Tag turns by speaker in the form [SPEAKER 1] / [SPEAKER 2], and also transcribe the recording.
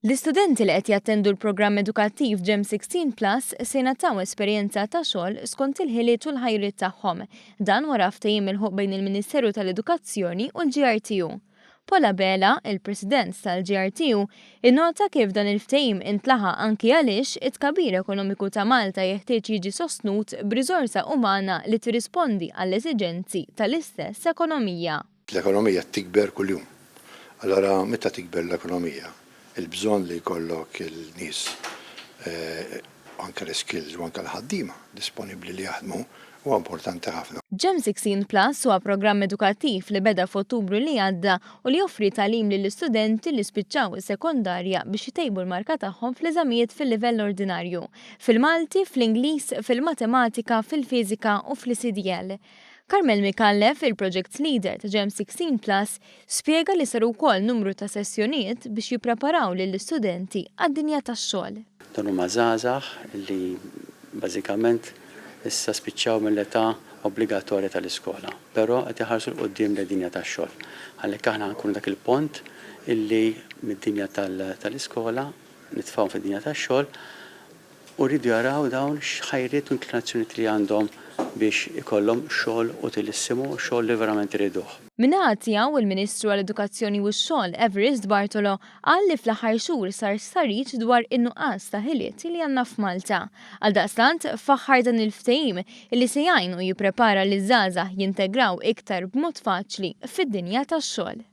[SPEAKER 1] L-istudenti li qed jattendu l-programm edukattiv GEM 16 Plus se jingħataw esperjenza ta' xogħol skont il-ħiliet u l-ħajriet tagħhom. Dan wara ftehim milħuq bejn il-Ministeru tal-Edukazzjoni u l-GRTU. Paul Abela, il-President tal-GRTU, innota kif dan il-ftehim intlaħaq anki għaliex it-tkabbir ekonomiku ta' Malta jeħtieġ jiġi sostnut b'riżorsa umana li tirrispondi għall-esiġenzi tal-istess ekonomija.
[SPEAKER 2] L-ekonomija tikber kuljum. Allura meta tikber l-ekonomija, il-bżonn li jkollok il-nies, anke l-iskills u anke l-ħaddiema disponibbli li jaħdmu huwa importanti ħafna.
[SPEAKER 1] GEM 16 Plus huwa programm edukattiv li beda f'Ottubru li għadda u li joffri tagħlim lill-istudenti li spiċċaw is-sekondarja biex itejbu l-marka tagħhom fl-eżamijiet fil-livell ordinarju, fil-Malti, fl-Ingliż, fil-Matematika, fil-Fiżika u fl-ECDL. Carmel Micallef, il-Project Leader ta' GEM 16 Plus, spjega li saru wkoll numru ta' sessjonijiet biex jippreparaw lill-istudenti għad-dinja tax-xogħol.
[SPEAKER 3] Dawn huma żgħażagħ li bażikament issa spiċċaw mill-età obbligatorja tal-iskola, però qed iħarsu 'l quddiem lejn dinja tax-xogħol. Għalhekk aħna ħa nkunu dak il-pont illi mid-dinja tal-iskola nitfgħuhom fid-dinja tax-xogħol u rridu jaraw dawn x'ħajriet u inklinazzjonijiet li għandhom biex ikollhom xogħol utilissimu u xogħol li verament iriduh.
[SPEAKER 1] Min-naħa tiegħu, il-Ministru għall-Edukazzjoni u x-Xogħol, Evarist Bartolo, qal li fl-aħħar xhur sar stħarriġ dwar in-nuqqas ta' ħiliet li għandna f'Malta. Għaldaqstant, faħħar dan il-ftehim li se jgħin u jipprepara liż-żgħażagħ jintegraw iktar b'mod faċli fid-dinja tax-xogħol.